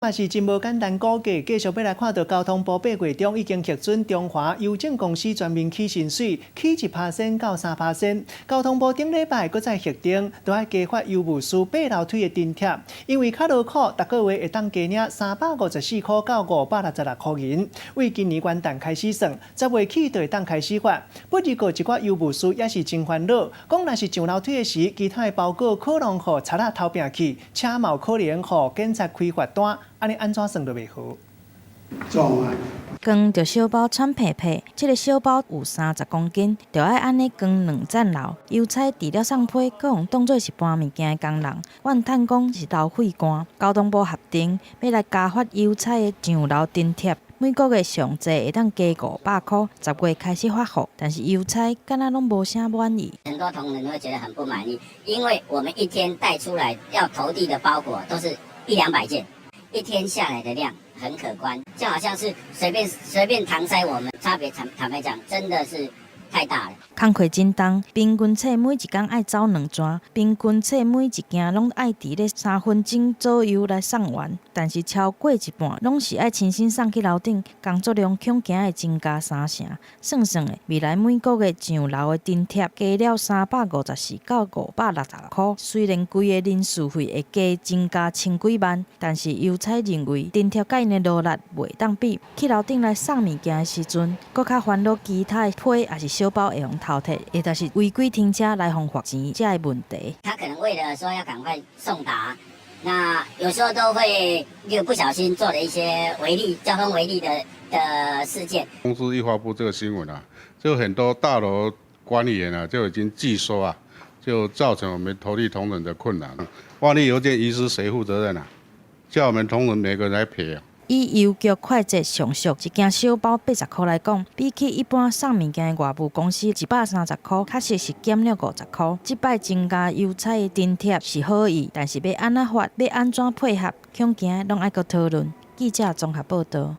嘛是真無簡單估計，繼續欲來看到交通部8月中已經核准中華郵政公司全面起薪水，起1%到3%。交通部頂禮拜閣再核定，都愛加發郵務士爬樓梯的津貼，因為較勞苦，逐個月會當加領354箍到566箍銀。為今年元旦開始算，10月起就會當開始發。不過，一寡郵務士也是真煩惱，講若是上樓梯的時，其他的包裹可能予賊仔偷拚去，車嘛有可能予警察開罰單。按呢按怎算都袂好。撞啊！扛著小包喘屁屁，這个小包有30公斤，就愛按呢扛兩層樓。郵差除了送批，閣予當做是搬物件的工人，怨嘆講是流血汗。交通部核定欲來加發郵差的上樓津貼，每個月上濟會當加500箍，10月開始發予，但是郵差敢若攏無啥滿意。很多同仁會覺得很不滿意，因為我們一天帶出來要投遞的包裹都是一兩百件。一天下來的量很可觀，就好像是隨便隨便搪塞我們，差別坦白講，真的是太大了。工課真重，平均冊每一工愛走兩逝，平均冊每一件攏愛佇咧3分鐘左右來送完，但是超過一半攏是愛親身送去樓頂，工作量恐驚會增加三成。算算的，未來每個月上樓的津貼加了354到566箍，雖然規个人事費會加增加千幾萬，但是郵差認為津貼佮𪜶的勞力袂當比。去樓頂來送物件的時陣，閣較煩惱其他的批抑是小包會予偷摕，或者是違規停車來予罰錢這个問題。他可能為了說要趕快送達，那有時候都會又不小心做了一些違例交通違例的事件。公司一發布這個新聞啊，就很多大樓管理員啊就已經拒收啊，就造成我們投遞同仁的困難。萬一郵件遺失，誰負責任啊？叫我們同仁每個人來賠啊！以郵局快捷上速一件小包80箍來講，比起一般送物件的外務公司130箍，確實是減了50箍。這擺增加郵差的津貼是好意，但是欲按怎發，欲按怎配合，恐驚攏愛閣討論。記者綜合報導。